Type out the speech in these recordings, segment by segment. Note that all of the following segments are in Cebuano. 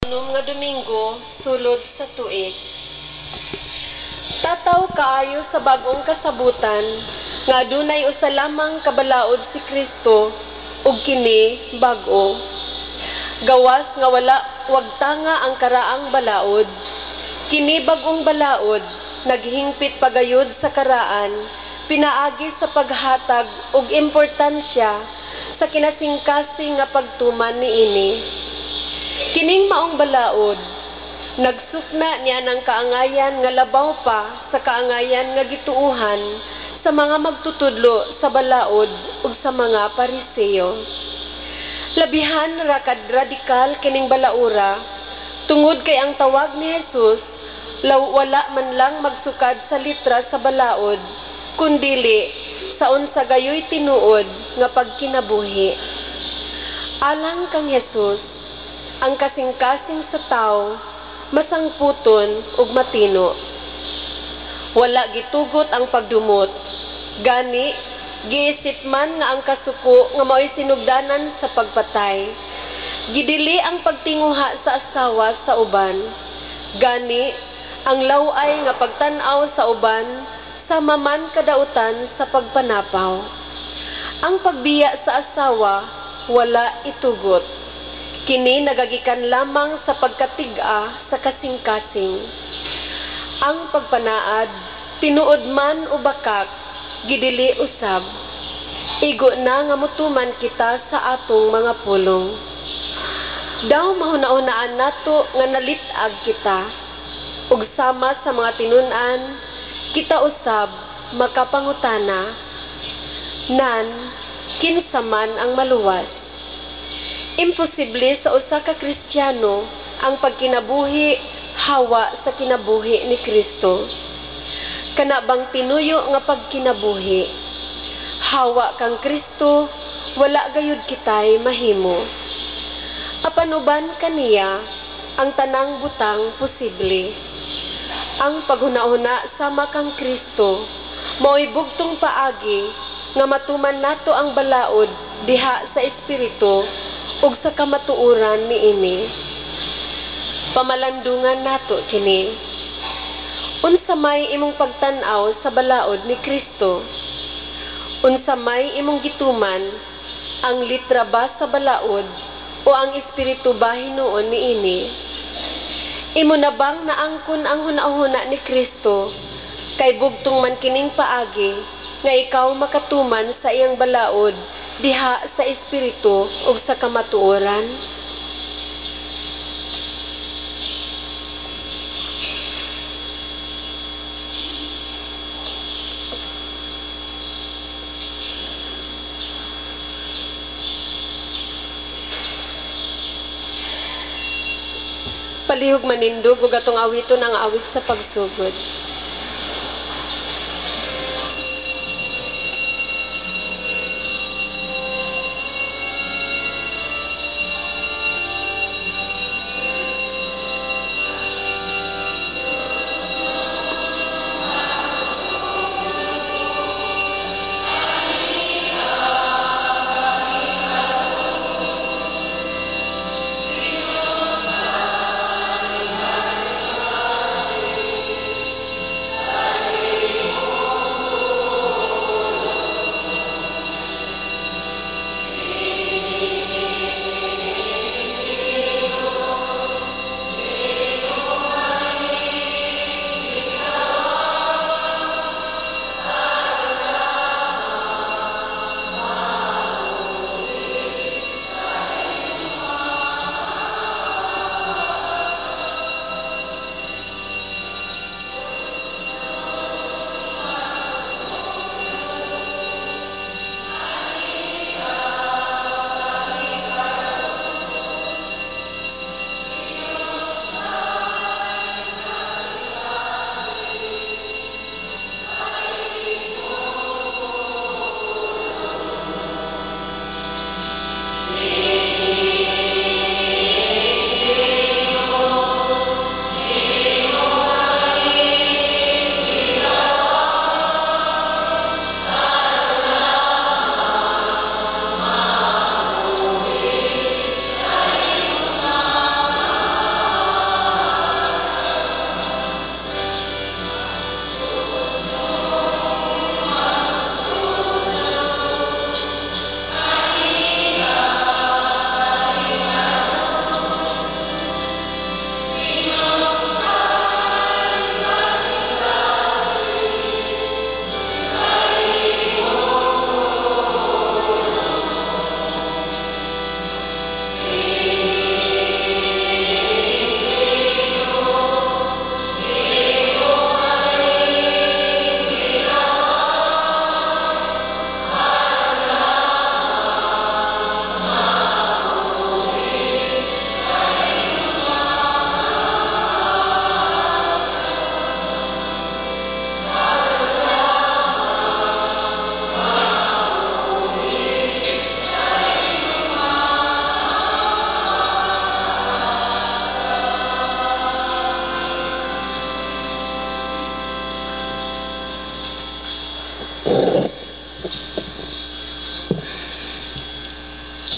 Unom nga Domingo sulod sa tuig. Tataw kaayo sa bag-ong kasabutan nga adunay usa lamang ka balaod si Kristo ug kini bag-o. Gawas nga wala wagtanga ang karaang balaod. Kini bag-ong balaod naghingpit pagayod sa karaan pinaagi sa paghatag og importansya sa kinasingkasing nga pagtuman niini. Kining maong balaod nagsukna niya ng kaangayan nga labaw pa sa kaangayan nga gituohan sa mga magtutudlo sa balaod ug sa mga Pariseo. Labihan ra kad radikal kining balaura tungod kay ang tawag ni Jesus wala man lang magsukad sa litra sa balaod kundili sa unsa gayoy tinuod nga pagkinabuhi. Alang kang Jesus, ang kasing-kasing sa tao masangputon ug matino. Wala gitugot ang pagdumot. Gani giisip man nga ang kasuko nga mao'y sinugdanan sa pagpatay. Gidili ang pagtinguha sa asawa sa uban. Gani ang laway nga pagtan-aw sa uban sama man kadautan sa pagpanapaw. Ang pagbiya sa asawa wala itugot. Kini nagagikan lamang sa pagkatig-a sa kasing-kasing. Ang pagpanaad, tinuod man o bakak, gidili usab. Igo na nga mutuman kita sa atong mga pulong. Daw mahuna-hunaan nato nga nalit-ag kita. Ug sama sa mga tinun-an, kita usab makapangutana, nan kinsa man ang maluwas. Imposible sa usa ka Kristiyano ang pagkinabuhi hawa sa kinabuhi ni Kristo. Kana bang tinuyo nga pagkinabuhi hawa kang Kristo, wala gayud kitay mahimo. Apan uban kaniya ang tanang butang posible. Ang paghuna-huna sama kang Kristo mao'y bugtong paagi nga matuman nato ang balaod diha sa espiritu ug sa kamatuoran niini. Pamalandungan nato kini. Unsa may imong pagtan-aw sa balaod ni Kristo? Unsa may imong gituman, ang litra ba sa balaod o ang espiritu ba hinuon niini? Imo na bang naangkon ang hunahuna ni Kristo kay bugtong man kining paagi nga ikaw makatuman sa iyang balaod diha sa espiritu ug sa kamatuoran? Palihog manindog ug atong awiton ang awit sa pagsugod.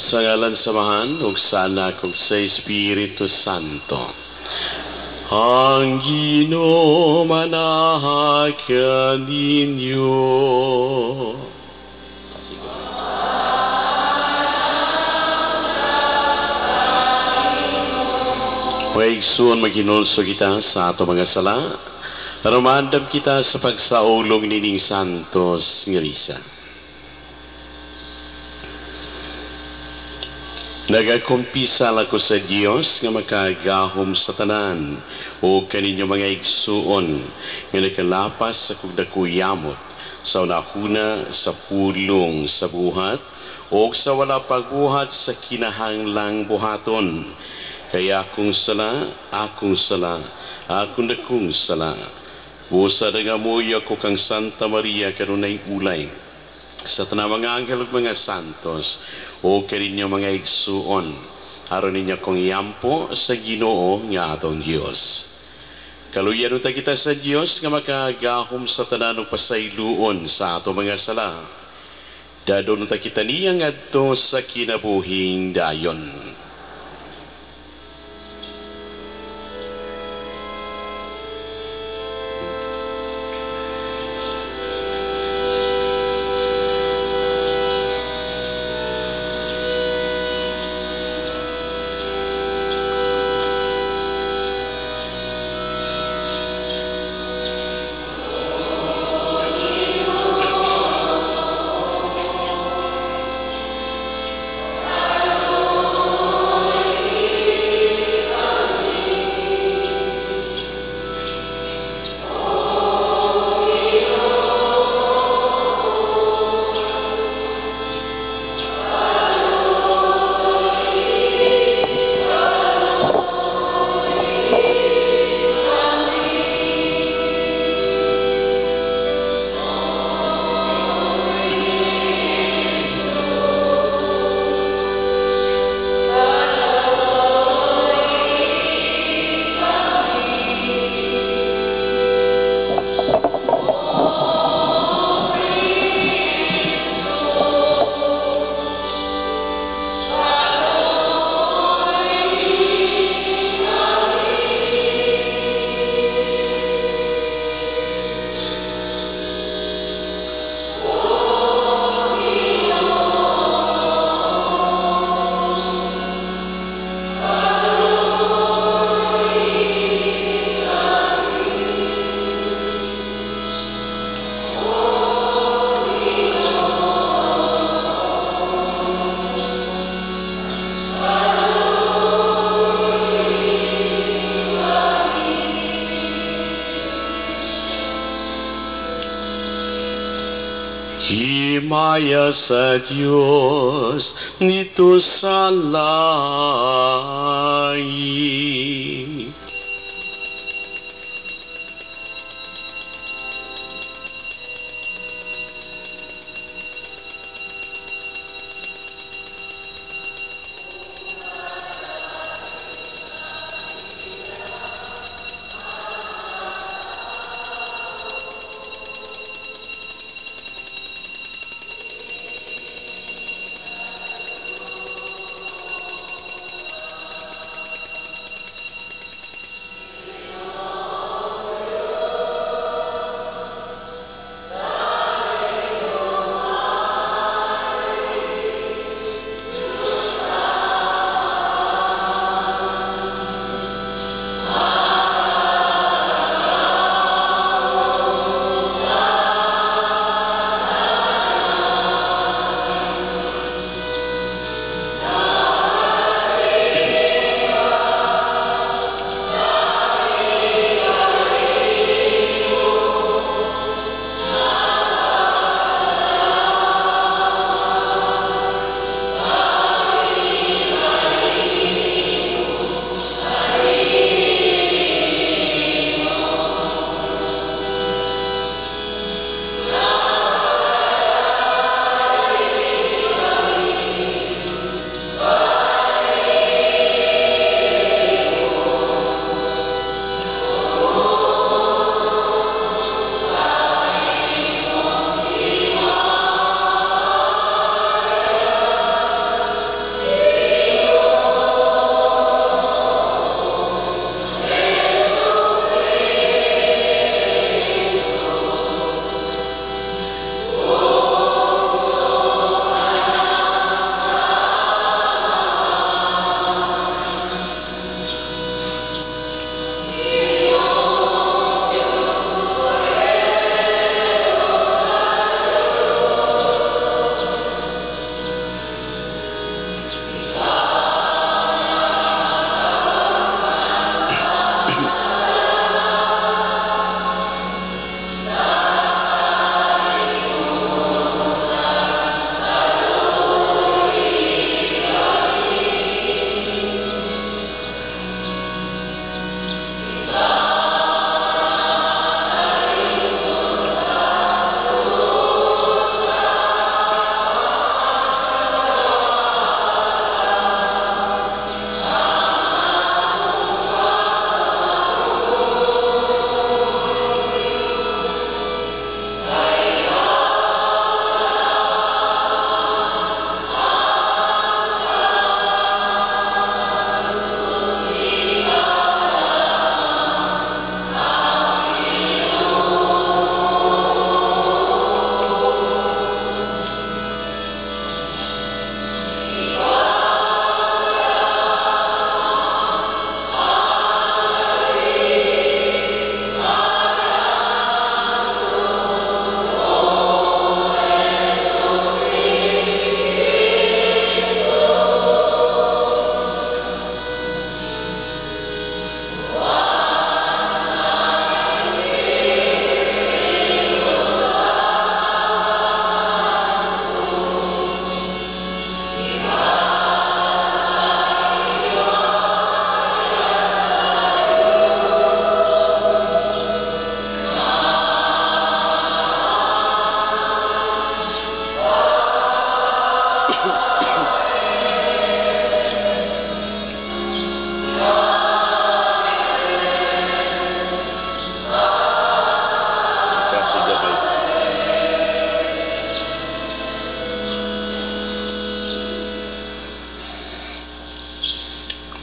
Sa ngalan sa Amahan ug sa Anak ug sa Espiritu Santo. Ang Ginoo manaha kaninyo. Mga igsoon, maghinulso kita sa ato mga sala, aron maandam kita sa pagsaulog nining santos nga misa. Nagakumpisal ako sa Dios nga makagahom sa tanan o kaninyo mga igsuon nga nakalapas sa kugdakuyamot sa unahuna sa pulong sa buhat o sa wala pagbuhat sa kinahanglang buhaton. Kaya akong sala, akong sala, akong dakong sala. Busa nagamuyo ako kang Santa Maria kanunay ulay sa tanang mga anghel ug mga santos o kaninyo mga igsuon, aron ninyo kong iampo sa Ginoo nga atong Dios. Kaluyan unta kita sa Dios nga makagahom sa tanan ug pasayloon sa ato mga sala. Dadon unta kita niya ngadto sa kinabuhing dayon. Himaya sa Dios nito sa langit.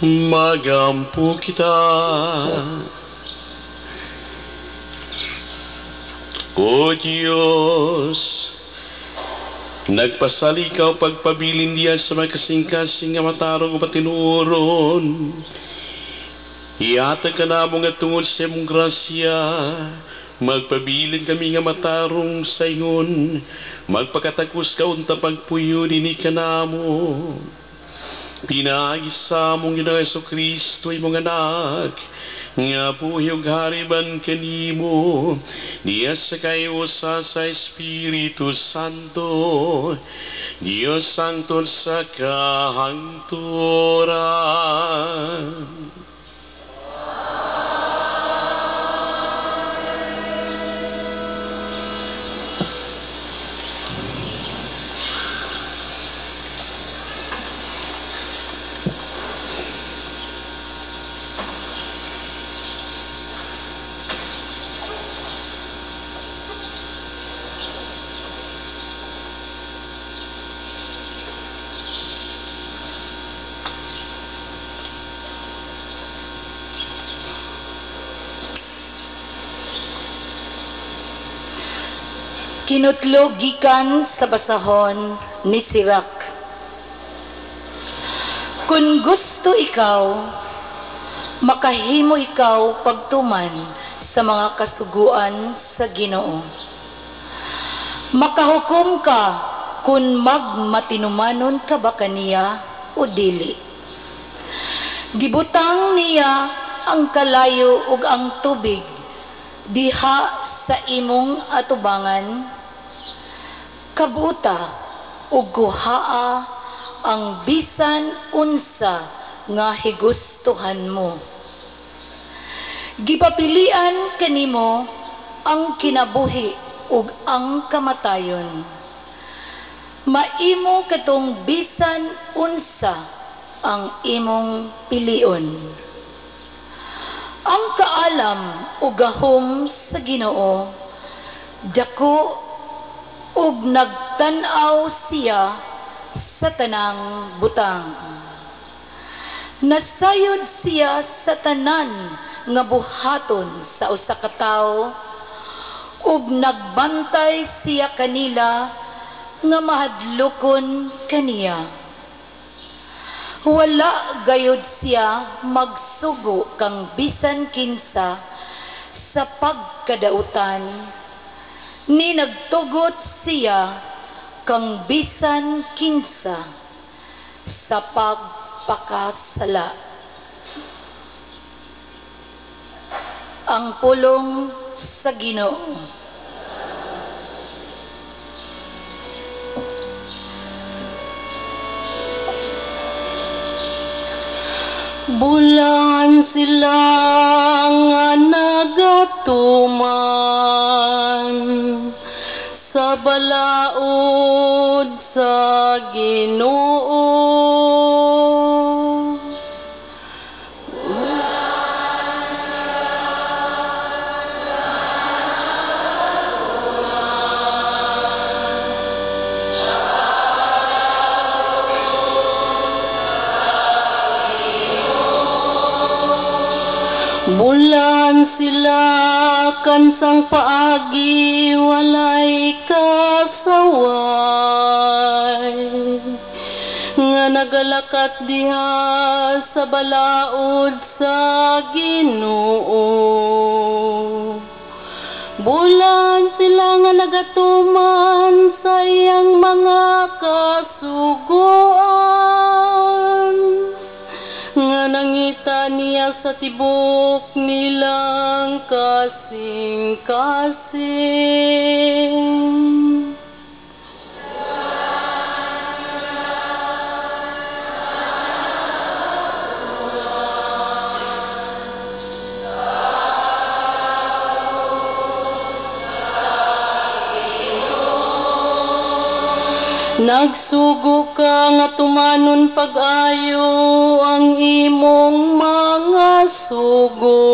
Magampo kita. O Diyos, nagpasalikaw pagpabilin diya sa mga kasing-kasing nga matarong o patinuoron. Iatag ka namo nga tungod sa imong grasya, magpabilin kami nga matarong sa ingon, magpakatagos ka unta pagpuyo dinhi kanamo. Pinaagi sa among Ginoong Hesukristo imong anak, nga buhi ug hariban kanimo, niya sa kayusa sa Espiritu Santo, Dios sangtod sa kahangturan. Kinutlo gikan sa basahon ni Sirach. Kung gusto ikaw, makahimo ikaw pagtuman sa mga kasuguan sa Ginoo. Makahukom ka kung magmatinumanon ka ba kaniya o dili. Gibutang niya ang kalayo ug ang tubig diha sa imong atubangan, kabuta ug kuhaa ang bisan unsa nga higustuhan mo. Gipapilian kanimo ang kinabuhi ug ang kamatayon. Maimo katong bisan unsa ang imong pilion. Ang kaalam ug gahom sa Ginoo dako ug nagtan-aw siya sa tanang butang. Nasayod siya sa tanan nga buhaton sa usa ka tawo ug nagbantay siya kanila nga mahadlokon kaniya. Wala gayud siya magsugo kang bisan kinsa sa pagkadautan, ni nagtugot siya kang bisan kinsa sa pagpakasala. Ang pulong sa Ginoo. Bulan sila nga nagatuman sa balaod sa Ginoo. Bulan sila kansang paagi walay kasaway, nga nagalakat diha sa balaod sa Ginoo. Bulan sila nga nagatuman sa iyang mga kasuguan, nga nangita niya sa tibok nilang kasing-kasing. Nagsugo ka nga tumanon pag-ayo ang imong mga sugo.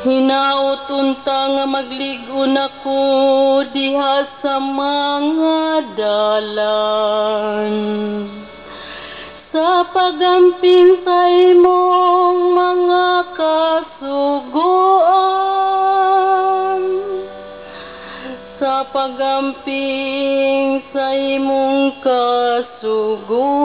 Hinaot unta nga maglig-on ako diha sa mga dalan. Sa pagamping sa imong mga kasuguan, sa pagamping sa imong kasuguan.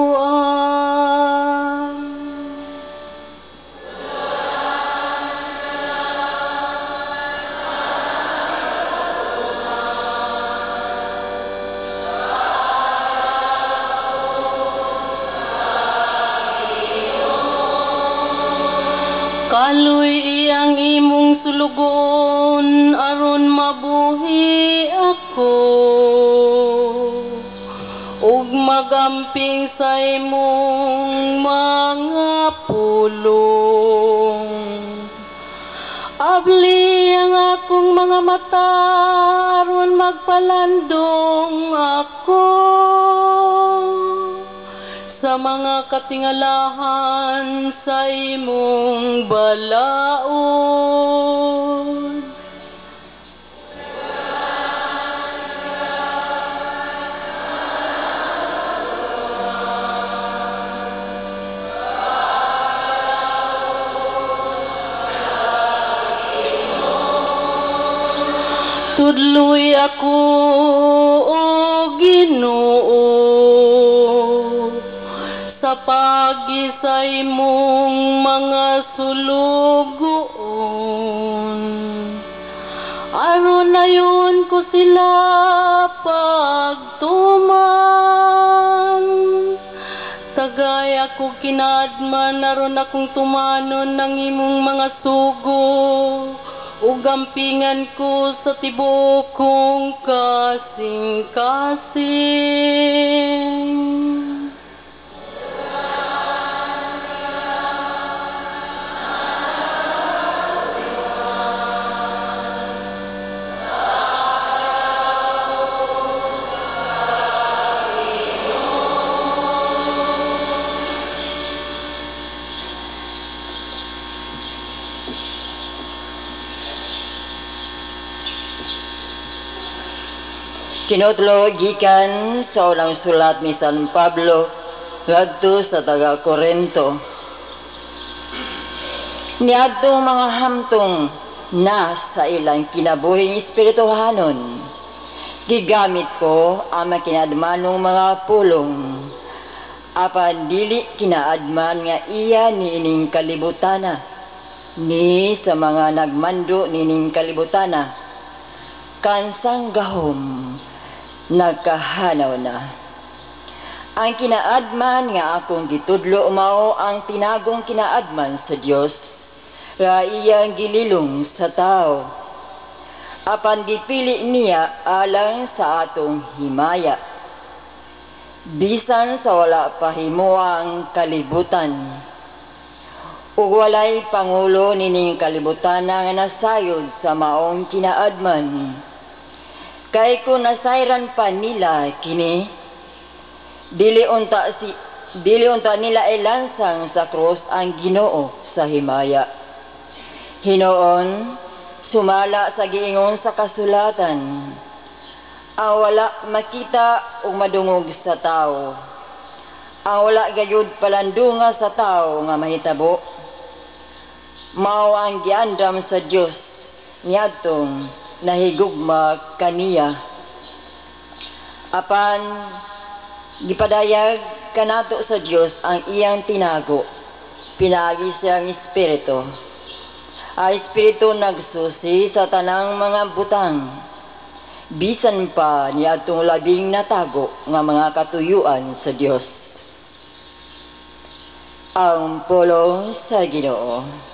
Kaloy iyang imong sulugoon aron mabuhi ako ug magamping sa imong mga pulong. Abli ang akong mga mata aron magpalandong ako sa mga katingalahan sa imong balaod. Tudloy ako, o Ginoo, sa pagi sa imong mga sulugoon. Aron ayon ko sila pagtuman. Tagay ako kinadman aron akong tumanon ng imong mga sugo, ug gampingan ko sa tibuok kong kasing-kasing. Kinutlo gikan sa unang sulat ni San Pablo ngadto sa taga Korinto. Niadtong mga hamtong na sa ilang kinabuhing espirituhanon, gigamit ko ang makinadmanong mga pulong, apan dili kinaadman nga iya niining kalibutana, ni sa mga nagmando niining kalibutana, kansang gahom nagkahanaw na. Ang kinaadman nga akong gitudlo mao ang tinagong kinaadman sa Dios nga iyang gililong sa tao. Apan gipili niya alang sa atong himaya, bisan sa wala pa himuang kalibutan. Ug walay pangulo nining kalibutan nga nasayod sa maong kinaadman. Kay kung nasayran pa nila kini, dili unta nila ilansang sa krus ang Ginoo sa himaya. Hinoon, sumala sa giingon sa kasulatan, ang wala makita ug madungog sa tao, ang wala gayud palandunga sa tao nga mahitabo, mao ang giandam sa Dios niadtong nahigugma kaniya. Apan gipadayag kanato sa Dios ang iyang tinago, pinaagi siyang espiritu. Ang espiritu nagsusi sa tanang mga butang, bisan pa niadtong labing natago nga mga katuyuan sa Dios. Ang pulong sa Ginoo.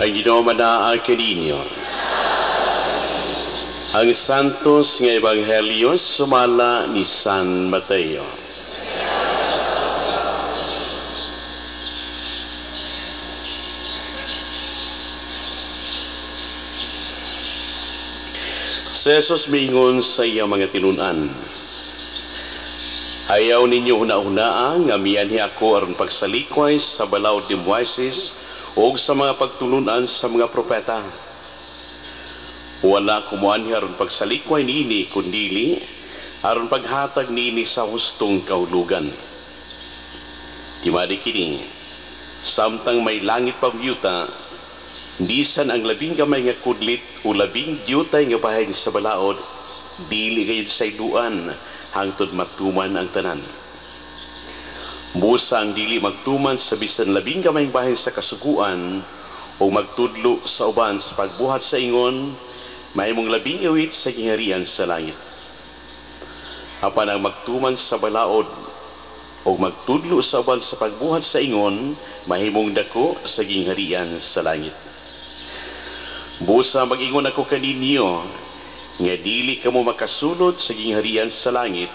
Ang Ginoo manaa kaninyo. Ang Santos nga Ebanghelyo sumala ni San Mateo. Si Jesus miingon sa iyang mga tinun-an, ayaw ninyo huna-hunaa nga mianhi ako aron pagsalikway sa balaod ni Moises ug sa mga pagtulunan sa mga propeta. Wala kumuanhi aron pagsalikway niini kundili aron paghatag niini sa hustong kahulugan. Timadi kini, samtang may langit pa yuta, bisan ang labing gamay nga kudlit o labing diyutay nga bahin sa balaod, dili gayud sayduan hangtod matuman ang tanan. Busa ang dili magtuman sa bisan labing gamayng bahin sa kasuguan o magtudlo sa uban sa pagbuhat sa ingon, mahimong labing awit sa gingharian sa langit. Apan ang magtuman sa balaod o magtudlo sa uban sa pagbuhat sa ingon, mahimong dako sa gingharian sa langit. Busa mag-ingon ako kaninyo, nga dili kamo makasulod sa gingharian sa langit,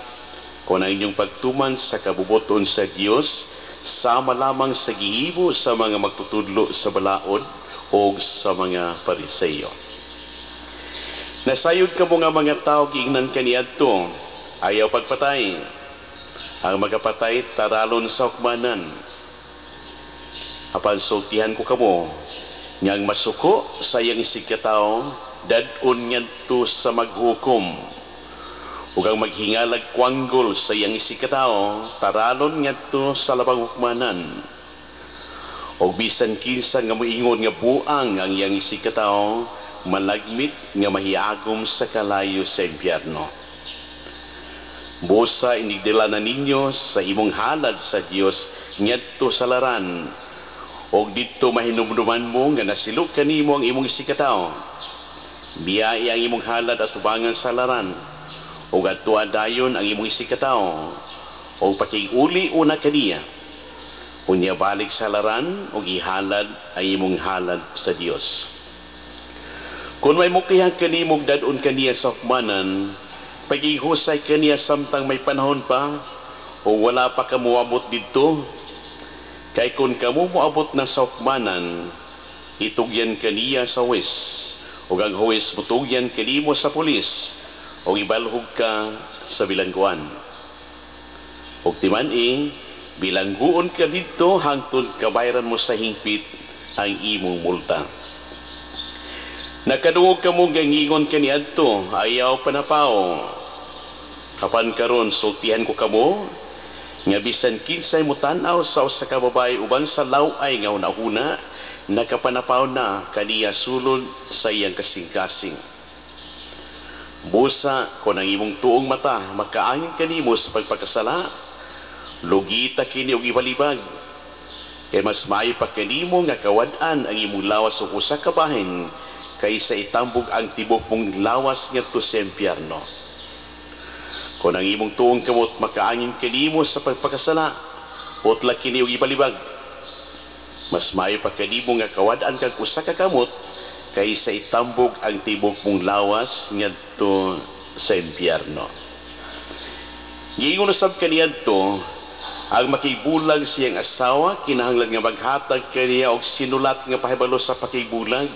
kung ang inyong pagtuman sa kabubuton sa Dios sama lamang sa gihimo sa mga magtutudlo sa balaod o sa mga Pariseo. Nasayod kamo nga mga tao giingnan kaniadto, ayaw pagpatay. Ang magapatay taralon sa hukmanan. Apan sultihan ko kamo, ngang masuko sa iyang isig katawo, dad-on ngadto sa maghukom. Ug ang maghingalag kwanggol sa iyang isig katawo, taralon ngadto sa labang hukmanan. Og bisan kinsa nga moingon nga buang ang iyang isig katawo, malagmit nga mahiagom sa kalayo sa impyerno. Busa inigdala na ninyo sa imong halad sa Dios ngadto sa laran, og didto mahinumduman mo nga nasilok kanimo ang imong isig katawo. Biyai ang imong halad at tubangan sa laran, ug adtoa dayon ang imong isig katawo, og pakig-uli una kaniya. Unya balik sa laran ug ihalad ang imong halad sa Dios. Kung may mukihan kanimo ug dad-on kaniya sa hukmanan, pagihusay kaniya samtang may panahon pa o wala pa ka moabot didto. Kay kung kamo moabot na sa hukmanan, itugyan kaniya sa huwes, ug ang huwes motugyan kanimo sa pulis, o ibalhog ka sa bilangguan. Og timan-i, bilangguon ka didto hangtod kabayran mo sa hingpit ang imong multa. Nakadungog kamo gangingon kaniadto, ayaw panapaw. Apan karon sultihan ko kamo, nga bisan kinsay motan-aw sa usa ka babaye uban sa law-ay nga hunahuna, nakapanapaw na kaniya sulod sa iyang kasing-kasing. Busa kung ang imong tuong mata makaangin kanimo sa pagpakasala, lugita kini og ibalibag. Kay mas maayo pa kanimo nga kawad-an ang imong lawas og usa ka bahin kaysa itambog ang tibok mong lawas ngadto sa impyerno. Kung ang imong tuong kamot makaangin kanimo sa pagpakasala, utla kini og ibalibag. Mas maayo pa kanimo nga kawad-an kag usa ka kamot kaysa itambog ang tibok mong lawas ngadto sa impyerno. Giingon usab kaniadto, ang makibulag siyang asawa kinahanglan nga maghatag kaniya og sinulat nga pahibalo sa pakibulag.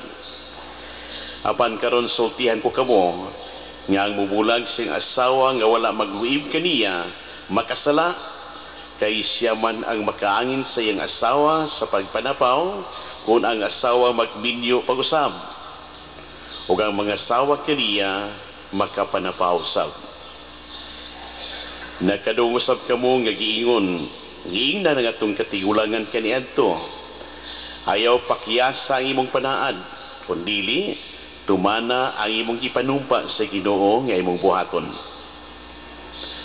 Apan karon sultihan ko kamo nga ang mubulag siyang asawa nga wala magluib kaniya makasala, kay siya man ang makaangin sa iyang asawa sa pagpanapaw kung ang asawa magminyo pag-usab, ug ang mga asawa kaniya makapanapaw usab. Nakadungog usab kamo nga giingon, giingnan ang atong katigulangan kaniadto, ayaw pakyasa ang imong panaad, kundili tumana ang imong gipanumpa sa Ginoo nga imong buhaton.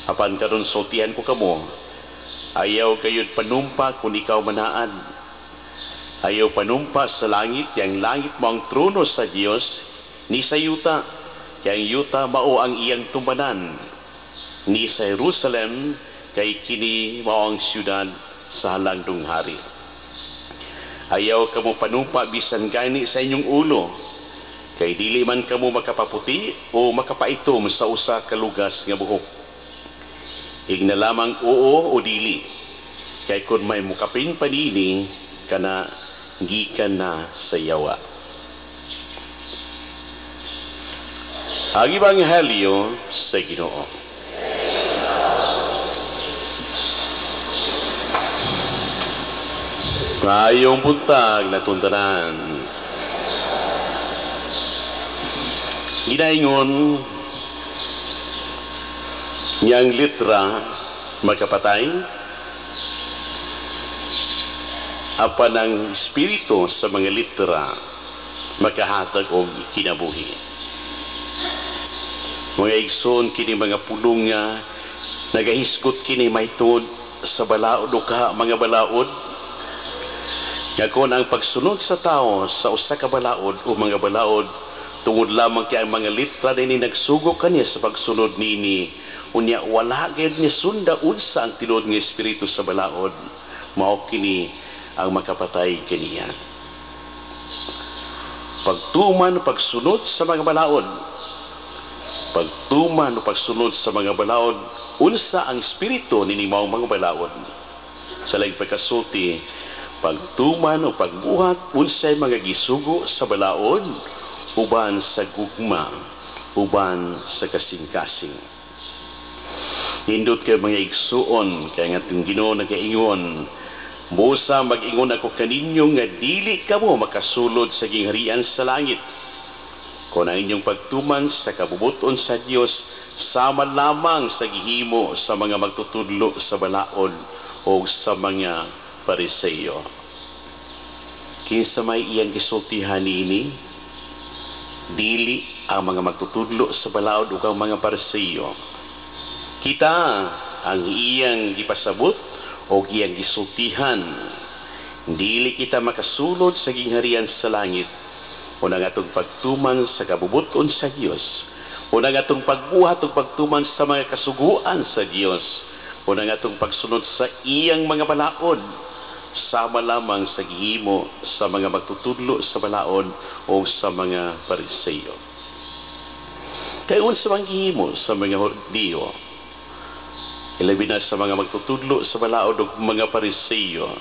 Apan karon sultihan ko kamo, ayaw kayod panumpa kung ikaw manaad. Ayaw panumpa sa langit, yang langit mo ang trono sa Dios, ni sa yuta, yang yuta mao ang iyang tumbanan, ni sa Jerusalem, kay kini mao ang siyudad sa halangdong hari. Ayaw kamo panumpa bisan gani sa inyong ulo, kay dili man kamo makapaputi o makapaitom sa usa ka lugas nga buhok. Ingna lamang oo o dili, kay kun may mukapin pa nini, kana gikan na sa yawa. Ang Ebanghelyo sa Ginoo. Ngayong buntag natuntanan. Ginaingon niyang litra makapatay, apan ang espiritu sa mga litra makahatag og kinabuhi. Mga igsoon, kini mga pulong nga nagahisgot kini mahitungod sa balaod o kaha mga balaod. Nga kon ang pagsunod sa tao sa usa ka balaod o mga balaod tungod lamang kay ang mga litra nini nagsugo kaniya sa pagsunod nini, unya wala gyud ni sunda unsa ang tinuod nga espiritu sa balaod, mao kini ang makapatay kaniya. Pagtuman o pagsunod sa mga balaod, pagtuman o pagsunod sa mga balaod, unsa ang espiritu nini maong mga balaod. Sa laing pagkasulti, pagtuman o pagbuhat unsay mga gisugo sa balaod uban sa gugma, uban sa kasing-kasing. Hindot kay mga igsuon, kay nga atong Ginoo nagaingon, busa mag-ingon ako kaninyo nga dili kamo makasulod sa gingharian sa langit kung ang inyong pagtuman sa kabubuton sa Dios sama lamang sa gihimo sa mga magtutudlo sa balaod o sa mga Pariseo. Kinsa may iyang gisultihan niini? Dili ang mga magtutudlo sa balaod ug ang mga Pariseo. Kita ang iyang gipasabot o iyang gisultihan. Dili kita makasulod sa gingharian sa langit kung ang atong pagtuman sa kabubuton sa Dios, kung ang atong pagbuhat ug pagtuman sa mga kasuguan sa Dios, kung ang atong pagsunod sa iyang mga balaod, sama lamang sa gihimo sa mga magtutudlo sa balaod o sa mga Pariseo. Kay unsa man gihimo sa mga Hudiyo, ilabi na sa mga magtutudlo sa balaod o mga Pariseo,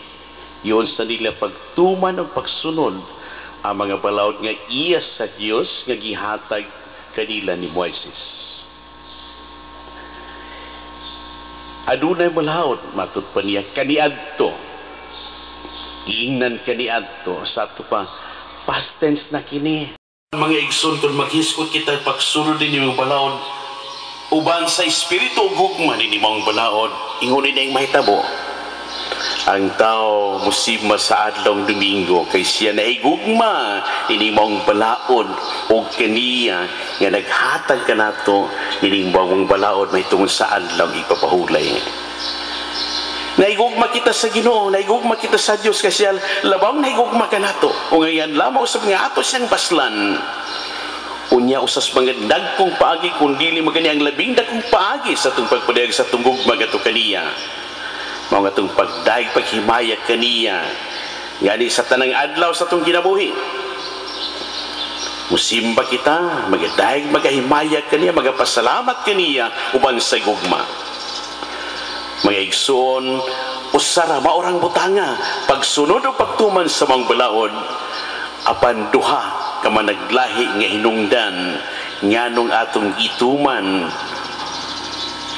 iyon sa nila pagtuman o pagsunod ang mga balaod nga iya sa Dios nga gihatag kanila ni Moises. Adunay balaod matud pa niya kaniadto. Giingnan kaniadto sa ato pa past tense na kini. Mga igsoon, kung maghisgot kita pagsunod ninyo mga balaod uban sa espiritu ug gugma ninyo mga balaod, ingon ni ang mahitabo. Ang tao musima sa adlong Domingo kay siya naigugma ini maong balaod og kaniya nga naghatag kanato ining maong balaod mahitungod sa adlong ipapahulay. Naigugma kita sa Ginoo, naigugma kita sa Dios kay siya labang naigugma kanato. O ngayon lamang usab nga ato siyang baslan. Unya usas mga dagkong paagi kun dili magani ang labing dagkong paagi sa atong pagpadayag sa atong gugma ngadto kaniya. Mao nga atong pagdayeg paghimaya kaniya ngani sa tanang adlaw sa atong kinabuhi. Musimba kita, magadayeg magahimaya kaniya, magapasalamat kaniya uban sa gugma. Mga igsoon, usara maorang butanga pagsunod o pagtuman sa mga balaod, apan duha ka managlahi nga hinungdan nganong atong gituman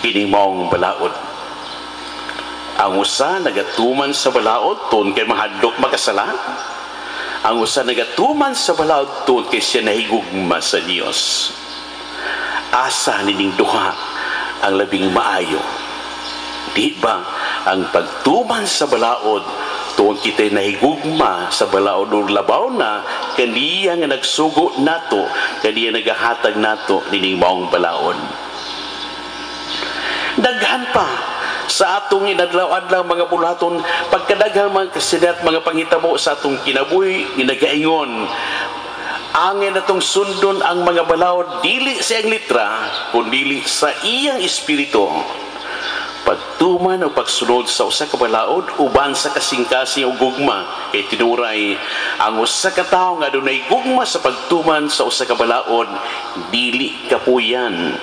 kini maong balaod. Ang usa nagatuman sa balaod tun kay mahadlok makasala. Ang usa nagatuman sa balaod tun kay siya nahigugma sa Dios. Asa nining duha ang labing maayo? Di ba ang pagtuman sa balaod tungod kita'y nahigugma sa balaod ug labaw na kaniya nga nagsugo nato, kaniya nagahatag nato nining maong balaod. Daghan pa sa atong inadlaw-adlaw mga buluhaton, pagkadaghang mga kasinat, mga panghitabo sa atong kinabuhi, ginagaingon angin atong sundon ang mga balaod dili sa iyang litra, kundili sa iyang espiritu. Pagtuman o pagsunod sa usa ka balaod uban sa kasing-kasing o gugma, kay tinuray ang usa ka tawo nga adunay gugma sa pagtuman sa usa ka balaod, dili kapuyan,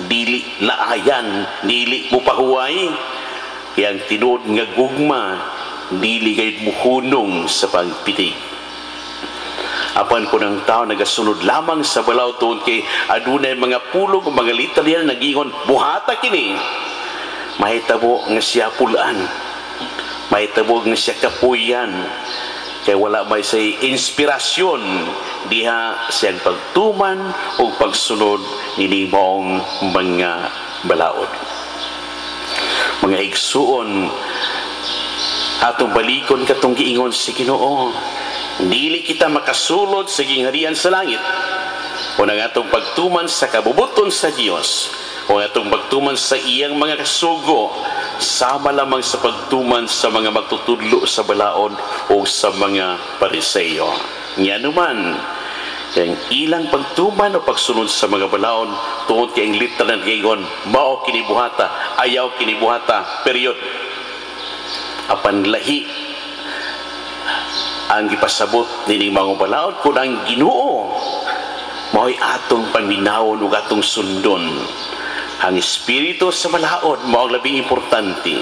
dili laayan, dili mupahuway. Kay ang tinuod nga gugma dili gayud muhunong sa pagpitig. Apan kung ang tao nagasunod lamang sa balaod tuon kay adunay mga pulong o mga literal nagingon buhata kini, mahitabo nga siya pulaan, mahitabo nga siya kapuyan, kay wala may say inspirasyon diha siyang pagtuman o pagsunod nining maong mga balaod. Mga igsuon, atong balikon katong giingon si Ginoo, dili kita makasulod sa gingharian sa langit kung ang atong pagtuman sa kabubuton sa Dios o atong pagtuman sa iyang mga kasugo sama lamang sa pagtuman sa mga magtutudlo sa balaod o sa mga Pariseo. Nganuman, kay ang ilang pagtuman o pagsunod sa mga balaod tungod kay ang literal na giingon, mao kinibuhata, ayaw kinibuhata, period. Apan lahi ang gipasabot nining mga balaod kung ang Ginoo mao'y atong paminawon ug atong sundon. Ang espiritu sa balaod mao ang labing importante.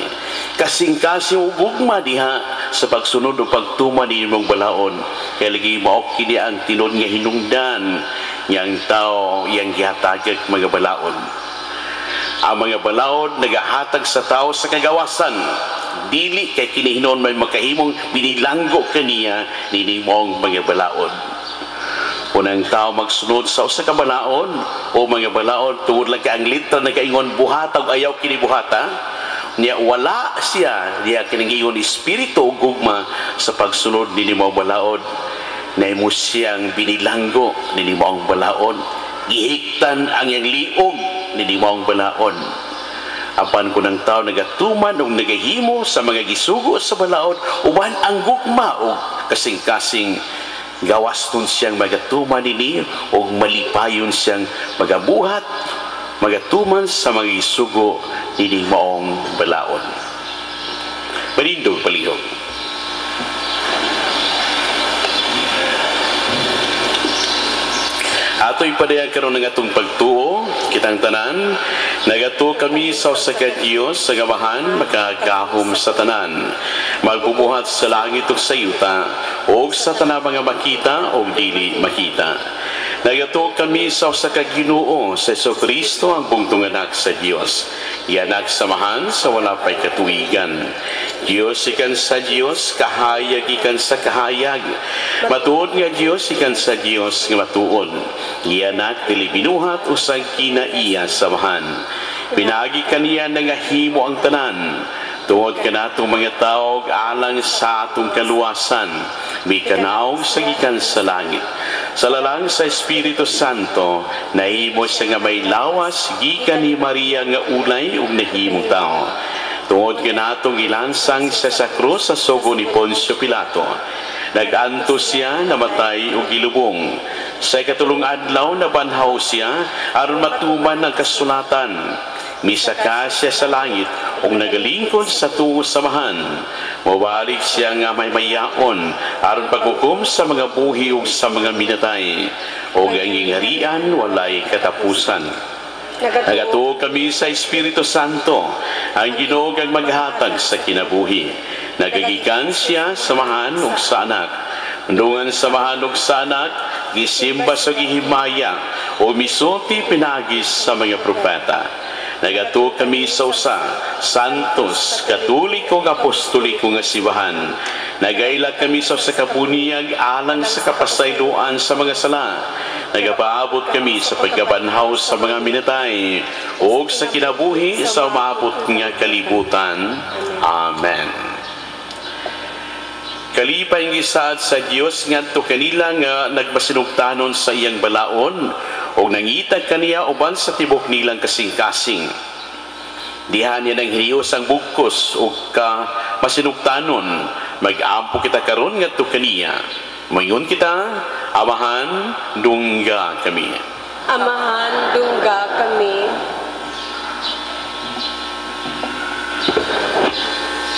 Kasing-kasing ug gugma diha sa pagsunod o pagtuman ni imong balaod. Kay lagi mao kini ang tinuod nga hinungdan niyang tao iyang gihatagag mga balaod. Ang mga balaod nagahatag sa tao sa kagawasan. Dili kay kini hinuon may makahimong binilanggo kaniya nining maong mga balaod. Kung ang tao magsunod sa usa ka balaod o mga balaod tungod lang kay ang literal nagaingon buhata ug ayaw kini buhata, niya wala siya diha kining ingon espiritu ug gugma sa pagsunod nining maong balaod, nahimo siyang binilanggo nining maong balaod, gihiktan ang iyang liog nining maong balaod. Apan kung ang tao nagatuman o nagahimo sa mga gisugo sa balaod uban ang gugma o kasing-kasing, gawas nun siyang magatuman nini o malipayon siyang magabuhat, magatuman sa mga gisugo nining maong balaod. Manindog palihog. Ato'y padayag karon ng atong pagtuo, kitang tanan, nagatuo kami sa usa ka Dios sa Amahan, makagahom sa tanan, magbubuhat sa langit ug sa yuta, ug sa tanang mga makita ug dili makita. Nagatuo kami sa usa ka Ginoo, sa Jesucristo ang bugtong anak sa Dios, gianak sa Amahan sa wala pay katuigan. Dios ikan sa Dios, kahayag ikan sa kahayag. Matuod nga Dios ikan sa Dios nga matuod. Gianak dili binuhat usag kinaiya sa Amahan. Pinaagi kaniya nangahimo ang tanan. Tungod kanatong mga tawo alang sa atong kaluwasan, mikanaog sa gikan sa langit. Sa lalang sa Espiritu Santo, nahimo siya nga may lawas gikan ni Maria nga ulay ug nahimong tao. Tungod kanatong ilansang siya sa krus sa sugo ni Poncio Pilato. Nag-antos siya, namatay ug gilubong. Sa ikatulong adlaw nabanhaw siya aron matuman ang kasulatan. Misaka siya sa langit ug nagalingkod sa tuo samahan. Mobalik siya nga may mayaon aron paghukom sa mga buhi ug sa mga minatay. Ug ang gingharian walay katapusan. Nagatuo kami sa Espiritu Santo, ang Ginoo ang maghatag sa kinabuhi. Nagagikan siya samahan ug sa anak. Dungan samahan ug sa anak, gisimba sa gihimaya o misulti pinagis sa mga propeta. Nagatuo kami sa usa, santos, katoliko ug apostoliko nga simbahan. Nagaila kami sa usa ka buniyag alang sa kapasayloan sa mga sala. Nagapaabot kami sa pagkabanhaw sa mga minatay ug sa kinabuhi sa umaabot nga kalibutan. Amen. Kalipay ang gisaad sa Dios ngadto kanila nga nagmasinugtanon sa iyang balaon ug nangita kaniya uban sa tibok nilang kasing-kasing. Diha niya nang hiniyos ang bugkos ug ka masinugtanon. Mag-ampo kita karon ngadto kaniya. Moingon kita, Amahan, dungga kami. Amahan, dungga kami.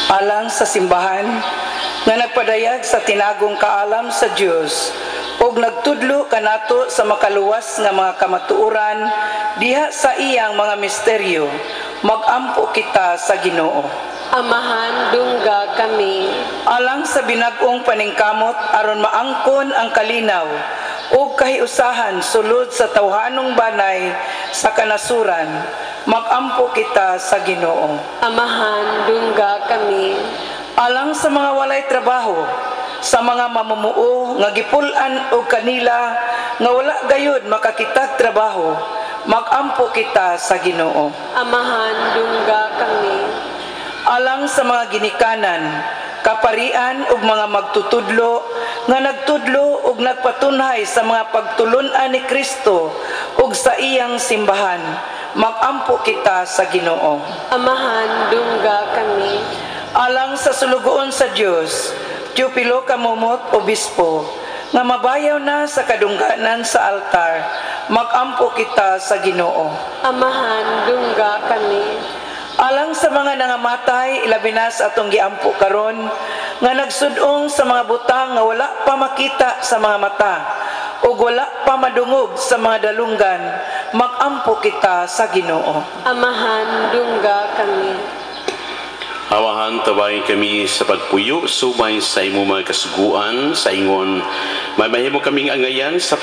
Alang sa simbahan nga nagpadayag sa tinagong kaalam sa Dios ug nagtudlo kanato sa makaluwas nga mga kamatuoran diha sa iyang mga misteryo, magampo kita sa Ginoo. Amahan, dungga kami. Alang sa binag-ong paningkamot aron maangkon ang kalinaw ug kahiusahan sulod sa tawhanong banay sa kanasuran, magampo kita sa Ginoo. Amahan, dungga kami. Alang sa mga walay trabaho, sa mga mamumuo nga gipul-an og kanila nga wala gayud makakitag trabaho, magampo kita sa Ginoo. Amahan, dungga kami. Alang sa mga ginikanan, kaparian ug mga magtutudlo nga nagtudlo ug nagpatunhay sa mga pagtulun-an ni Kristo ug sa iyang simbahan, magampo kita sa Ginoo. Amahan, dungga kami. Alang sa sulugoon sa Dios, Teofilo Camomot, Obispo, nga mabayaw na sa kadungganan sa altar, magampo kita sa Ginoo. Amahan, dungga kami. Alang sa mga nangamatay, ilabi na sa atong giampo karon, nga nagsudong sa mga butang nga wala pa makita sa mga mata, ug wala pa madungog sa mga dalunggan, magampo kita sa Ginoo. Amahan, dungga kami. Amahan, tabay kami sa pagpuyo, subay sa imong mga kasuguan, sa ingon, mamahimo kaming angayan sa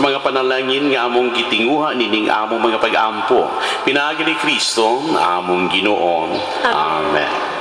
mga panalangin nga among gitinguha nining among mga pag-ampo. Pinaagi ni Kristo, among Ginoo. Amen.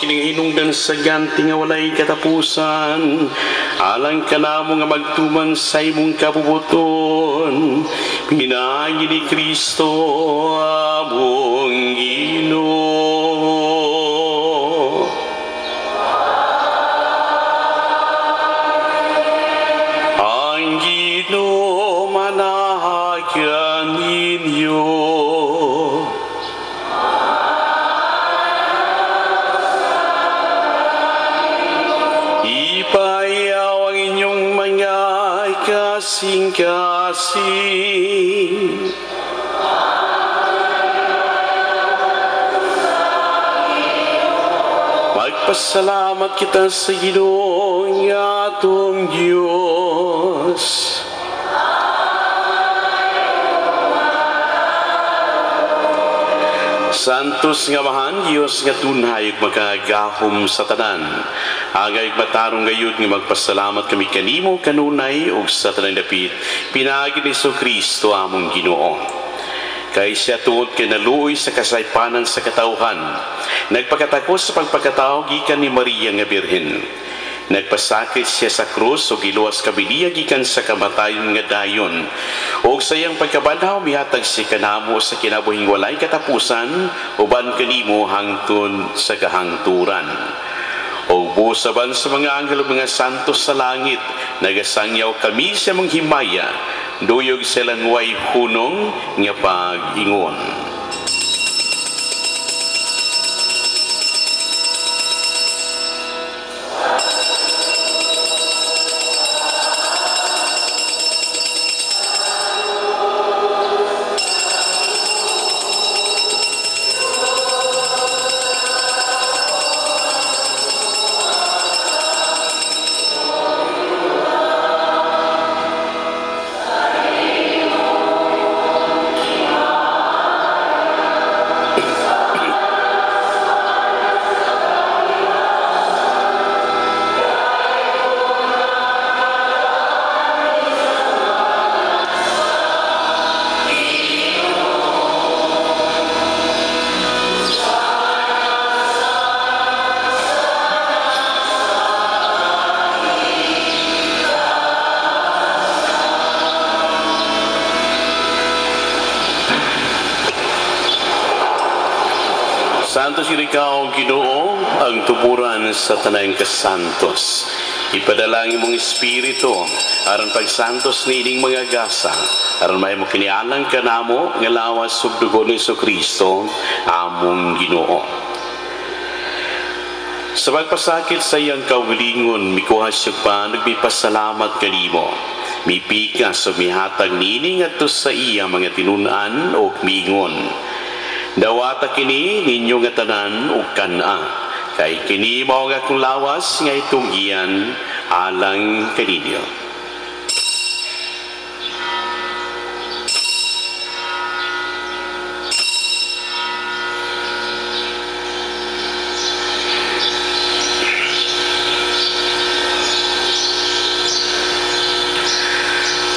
Kining hinungdan sa ganti nga walay katapusan, alang kanamo nga magtuman sa imong kabubuton, pinaagi ni Kristo among Ginoo. Ang Ginoo manahagan ninyo. Ipayaw ang inyong mga kasing-kasing. Magpasalamat kita sa Ginoong atong Diyos. Santos nga Amahan, Diyos nga tunhay ug makagahom sa tanan. Agay matarong gayud nga magpasalamat kami kanimo kanunay ug sa tanang dapit pinaagi ni Kristo among Ginoo. Kay siya tungod kay naluoy sa kasaypanan sa katawhan, nagpakatakos sa pagpakatao gikan ni Maria nga Birhen. Nagpasakit siya sa krus ug giluwas kami niya gikan sa kamatayon nga dayon. Ug sa iyang pagkabanhaw mihatag siya kanamo sa kinabuhing walay katapusan uban kanimo hangtod sa kahangturan. O busaban sa mga anghel ug mga santos sa langit, nagasangyaw kami sa mong himaya, duyog sa langway hunong nga pag-ingon. Santos ikaw, Ginoo, ang tuburan sa tanang kasantos. Ipadala ang imong espiritu aron pagsantos niining mga gasa, aron mahimo kinialang kanamo nga lawas ug dugo ni Kristo among Ginoo. Sa pagpasakit sa iyang kaugalingon, mikuha siya pa nagmipasalamat kanimo. Mipikas o mihatag niini ngadto sa iya mga tinun-an ug miingon. Dawata kini ninyo nga tanan ug kan-a, kay kini mao ang akong lawas nga itunggian alang kaninyo.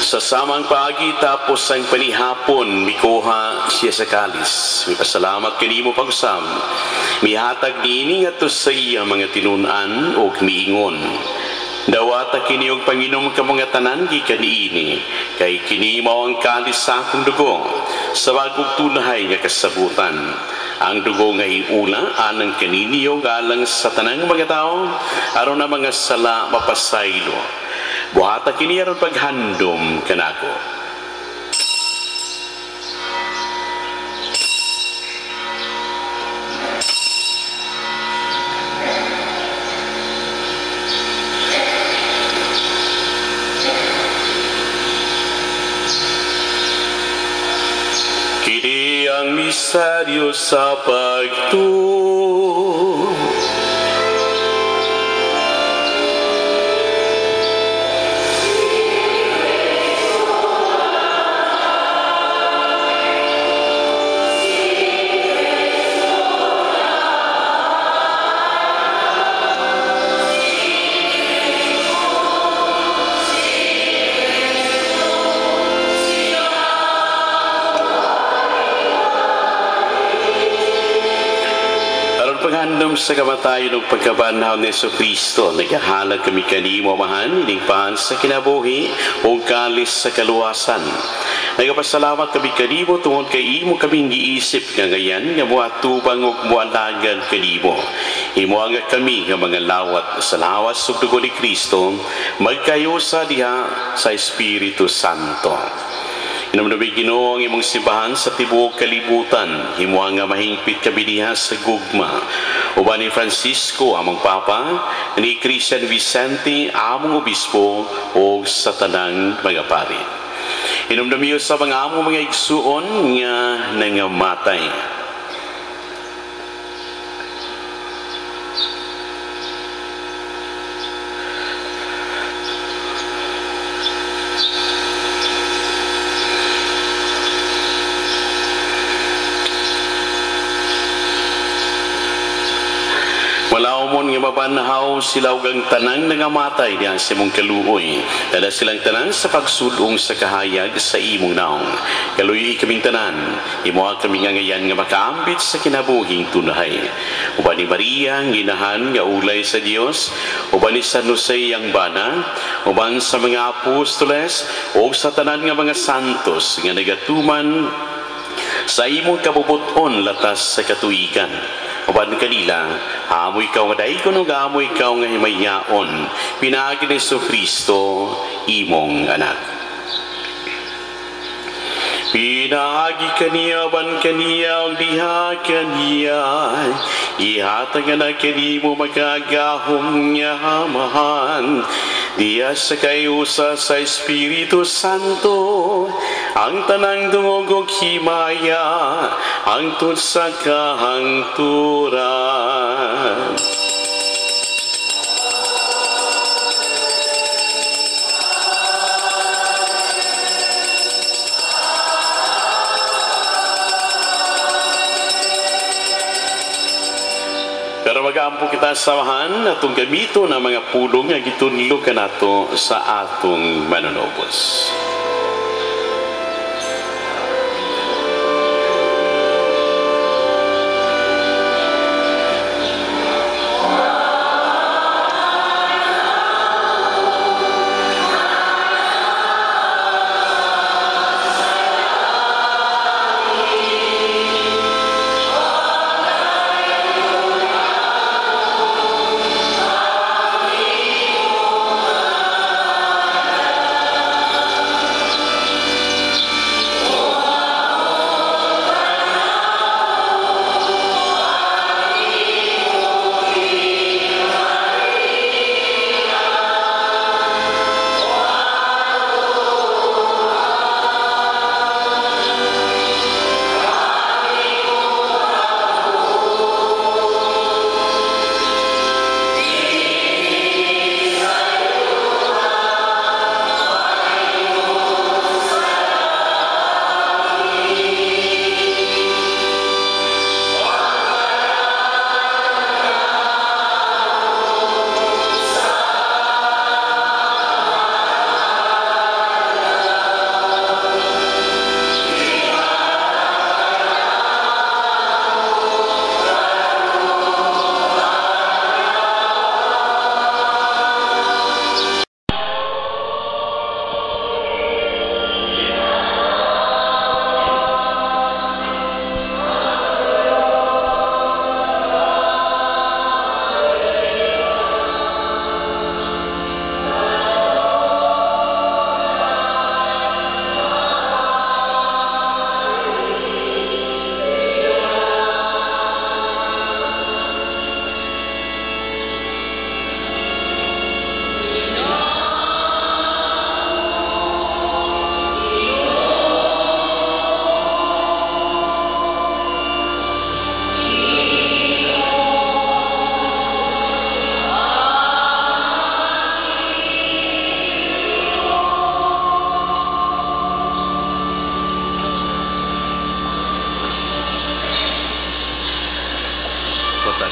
Sa samang paagi tapos ang panihapon, mikuha siya sa kalis. Mipasalamat kanimo pag-usab. Mihatag niini ngadto sa iya mga tinun-an ug miingon. Dawata kini og panginom ka mga tanan gikan niini, kay kini mao ang kalis sa akong dugo sa bagong tunhay nga kasabutan. Ang dugo nga iula alang kaninyo alang sa tanang mga tawo aron ang mga sala mapasaylo. Buhata kini aron paghandom kanako. Kini ang misteryo sa pagtuo. Paghandom sa kamatayon ug pagkabanhaw ni Jesucristo, nagahalad kami kanimo, Amahan, ining paan sa kinabuhi ug kalis sa kaluwasan. Nagapasalamat kami kanimo tungod kay imo kaming giisip nga ngayan nga moatubang ug moalagad kanimo. Imo nga kami nga mga lawat sa lawas ug dugo ni Kristo, magkayusa diha sa Espiritu Santo. Hinumdumi Ginoo ang imong simbahan sa tibuok kalibutan, himoa nga mahingpit kami diha sa gugma. Uban ni Francisco among Papa, ni Christian Vicente among Obispo ug sa tanang mga pari. Hinumdumi sa mga among mga igsuon nga nangamatay. Walaumon nga mabanhaw sila ug ang tanang nangamatay diha sa imong kaluoy. Dala silang tanan sa pagsudong sa kahayag sa imong naong. Kaluoy kaming tanan, imoha kami nga ngayan nga makaambit sa kinabuhing tunhay. Uban ni Maria, ang ginahan nga ulay sa Dios, uban ni San Jose ang bana, uban sa mga apostoles ug sa tanan nga mga santos nga nagatuman sa imong kabubuton latas sa katuigan. Uban kanila, amoy ikaw nga daygon ug amoy ikaw nga himayaon, pinaagi ni Jesucristo imong anak. Pinaagi kaniya ban kaniya ug diha kaniya, ihatag na kanimo makagahom nga Amahan, diya sa kayusa sa Espiritu Santo, ang tanang dungog ug himaya, hangtod sa kahangturan. Pero mag-aampo kita samahan atong gamito ng mga pulong nga gitunlo kanato sa atong manunobos.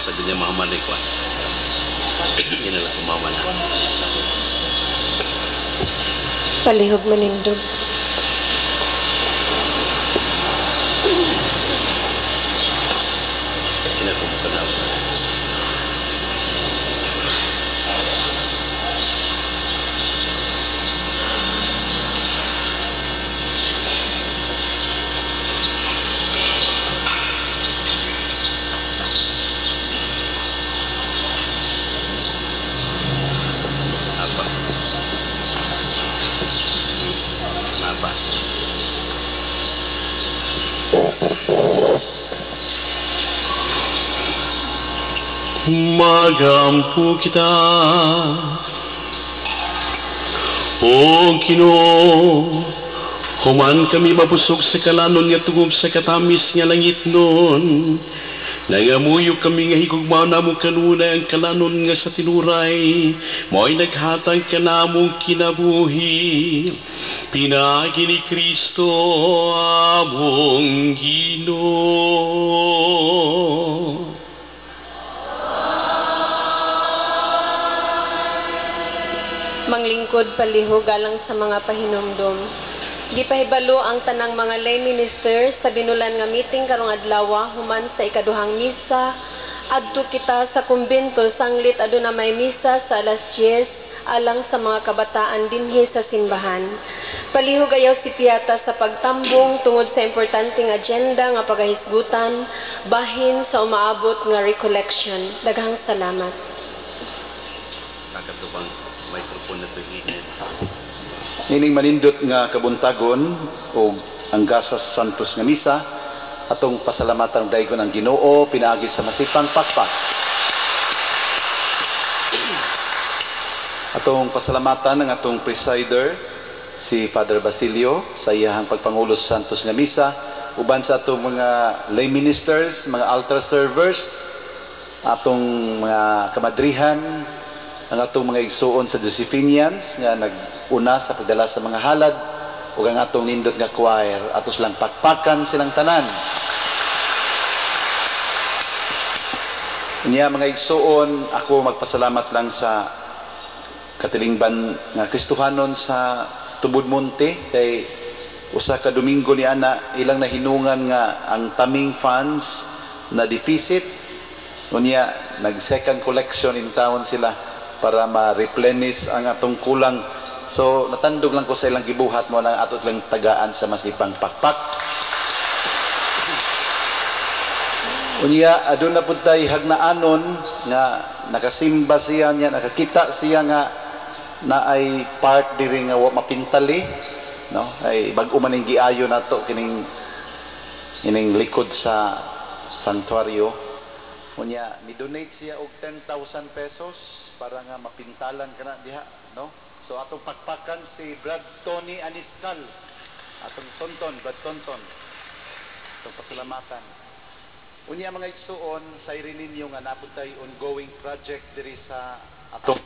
Sabi niya mama ni kwan. Yan lang mama na. Palihog manindog. Magampo kita, O Ginoo, human kami mabusog sa kalanon nga tungog sa katamis nga langit nun. Nangamuyo kami nga higugma namo kanunay ang kalanon nga sa tinuray, mo'y naghatag kanamong kinabuhi. Pinaagi ni Kristo among Ginoo. Manglingkod palihog alang sa mga pahinumdom. Gipahibalo ang tanang mga lay ministers sa binulan nga meeting karong adlaw human sa ikaduhang misa. Adto kita sa kumbento sanglit aduna may misa sa alas 10 alang sa mga kabataan dinhi sa simbahan. Palihog ayaw si Piata sa pagtambong tungod sa importanteng agenda nga pagahisgutan bahin sa umaabot nga recollection. Daghang salamat. Kakatubang microphone na tuhihin. Ining manindot nga kabuntagon o ang Gasas Santos nga misa atong pasalamatan daygon ang Ginoo pinaagi sa masipang pakpak. Atong pasalamatan ang atong presider si Father Basilio sa iyahang pagpangulo sa Santos nga misa uban sa atong mga lay ministers, mga altar servers, atong mga kamadrihan, ang atong mga igsuon sa Josephinians nga nag-una sa pagdala sa mga halad ug ang atong nindot nga choir, atos lang pakpakan silang tanan. Niya mga igsuon, ako magpasalamat lang sa katilingban nga Kristohanon sa Tubod Monte kay usa ka Domingo ni ana ilang nahinungan nga ang taming funds na deficit. Unya nag second collection in town sila para ma-replenish ang atong kulang. So natandog lang ko sa ilang gibuhat mo lang ato lang tagaan sa masipang pakpak. Unya aduna pud tay hagnaanon nga nakasimba siya niya, nakakita siya nga naay part diri nga wa mapintali, no? Ay bag-o man ning giayo nato kining ining likod sa santuario. Unya ni-donate siya og 10,000 pesos para nga mapintalan kana diha, no? So atong pakpakan si Brad Tony Aniscal, atong Tonton, Brad Tonton, atong pasalamatan. Unya mga igsuon, sayri ninyo nga napud tay ongoing project diri sa atong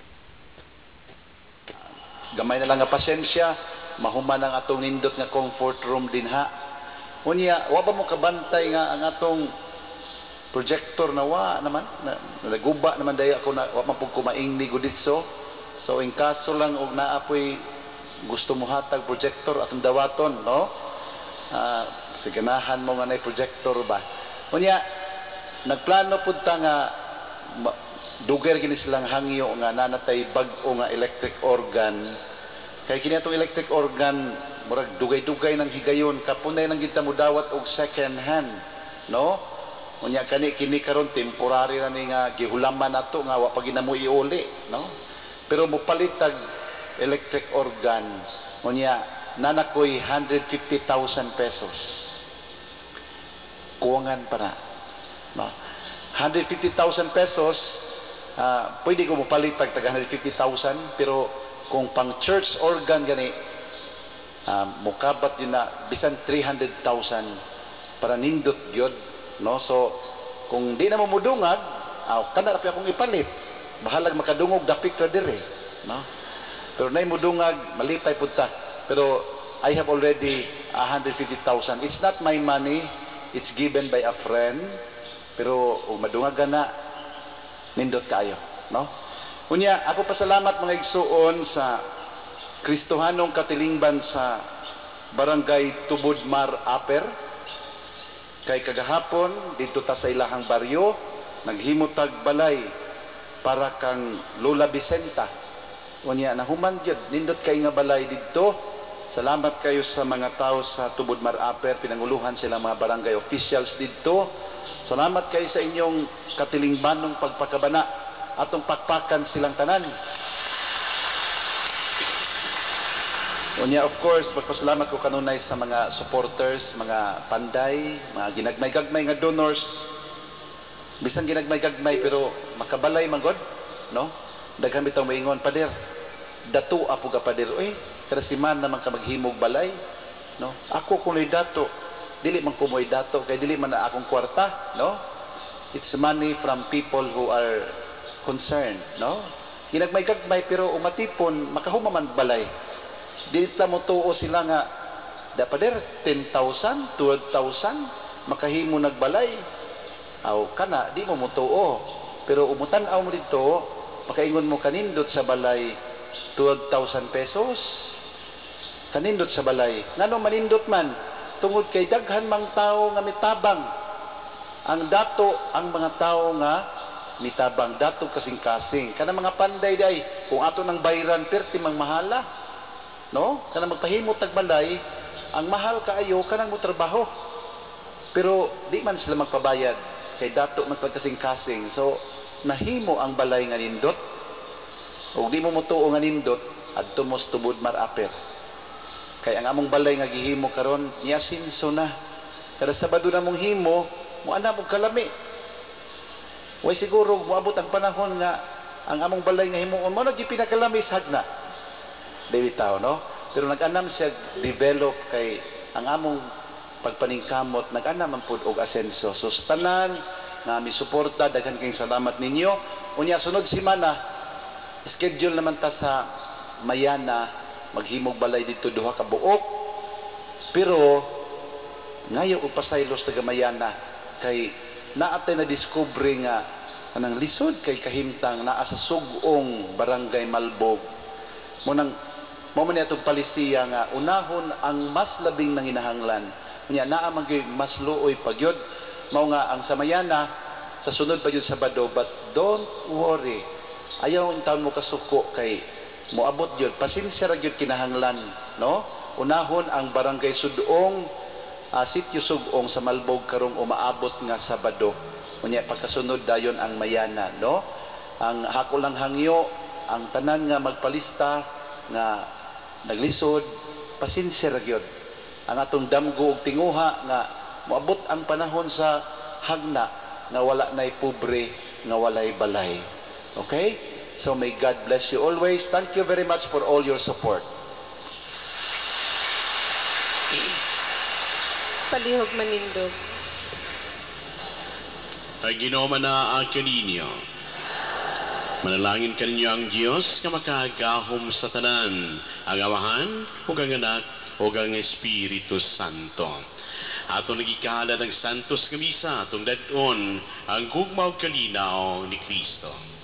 gamay na lang nga pasensya, mahuman ang atong nindot nga comfort room dinha. Unya wa ba mo kabantay nga ang atong projector na wa naman, naguba naman daya ako na wa man pud ko maingni guditso. So in kaso lang og naa poy gusto mo hatag projector atong dawaton, no? Siganahan mo nga nay projector ba. Unya nagplano pud ta nga dugay gini silang hangyo nga nanatay bag-o nga electric organ. Kay kini atong electric organ murag dugay-dugay nang higayon, kapunay lang gid ta modawat og second hand, no? Unya kani kini karon temporary ra ni nga gihulaman nato nga wa pa ginamo iuli, no? Pero mopalit tag electric organ. Unya nanakoy 150,000 pesos. Kuwangan pa na, no? 150,000 pesos, pwede ko mopalit tag 150,000, pero kung pang church organ gani, mokabat yun na bisan 300,000 para nindot gyud, no? So kung di na mo mudungag, kana ra akong ipalit, bahalag makadungog dapik ra dire, no? Pero nay mudungag, malipay pud ta. Pero I have already 150,000. It's not my money, it's given by a friend. Pero og madungag na, Nindot kaayo, no? Unya, ako pasalamat, mga igsuon, sa Kristohanong katilingban sa Barangay Tubod Mar Upper, kay kagahapon didto ta sa ilahang baryo naghimo tag balay para kang Lola Vicenta. Unya nahuman gyud, nindot kay nga balay didto. Salamat kayo sa mga tao sa Tubod Mar Upper, pinanguluhan sila mga barangay officials didto. Salamat kayo sa inyong katilingbanong pagpakabana. Atong pakpakan silang tanan. Unya, of course, magpasalamat ko kanunay sa mga supporters, mga panday, mga ginagmay-gagmay nga donors. Bisan ginagmay-gagmay pero makabalay man god, no? Daghan bitaw moingon, "Pader, dato apo ka, pader." Uy, kada siman naman ka maghimog balay, no? Ako kuno'y dato, dili man ko mo'y dato kay dili man na akong kwarta, no? It's money from people who are concerned, no? Ginagmay-gagmay pero umatipon makahuma man balay. Dili ta mo tuo sila nga da, "Pader, 10,000, 12,000 makahimo nagbalay." Aw kana di mo motuo. Pero umutan-aw mo dito, makaingon mo kanindot sa balay, 12,000 pesos. Kanindot sa balay. Ngano manindot man? Tungod kay daghan mang tao nga mitabang. Ang dato ang mga tao nga mitabang, dato kasing-kasing. Kana mga panday day, kung ato nang bayran perti mang mahala. No? Kanang magpahimo tag balay, ang mahal kaayo kanang mo trabaho. Pero di man sila magpabayad kay dato man kasing-kasing. So nahimo ang balay nga nindot. Ug di mo motuo nga nindot, adto mo sa Tubod Mar Upper. Kay ang among balay nga gihimo karon niasinso na. Kada Sabado na mong himo, mo ana mo kalami. Way siguro moabot ang panahon nga ang among balay nga himuon mo na pinakalami sa hagna. Dili tao, no? Pero nag-anam siya develop kay ang among pagpaningkamot nag-anam man pud og asenso. So sa tanan nga mi suporta, daghan kayong salamat ninyo. Unya sunod semana schedule naman ta sa Mayana, maghimog balay dito duha ka buok. Pero ngayo og pasaylos taga Mayana kay naatay na discover nga kanang lisod kay kahimtang naa sa sug-ong barangay Malbog. Mo nang mao man atong palisiya nga unahon ang mas labing nanginahanglan. Unya naa man gyud mas luoy pagyud. Mao nga ang sa Mayana sa sunod pa gyud Sabado, but don't worry. Ayaw taon mo kasuko kay moabot gyud. Pasensya ra gyud kinahanglan, no? Unahon ang barangay Sudong, sitio Sugong sa Malbog karong umaabot nga Sabado. Unya pagkasunod dayon ang Mayana, no? Ang hako lang hangyo ang tanan nga magpalista nga naglisod, pasensya ra gyud. Ang atong damgo og tinguha nga moabot ang panahon sa hagna nga wala nay pobre nga walay balay. Okay? So may God bless you always. Thank you very much for all your support. Palihog manindog. Ay Ginoo na ang kaninyo. Manalangin kaninyo ang Dios nga makagahom sa tanan, ang Amahan ug ang Anak ug ang Espiritu Santo. Ato nagikahalad ang Santos nga Misa atong dad-on ang gugma ug kalinaw ni Kristo.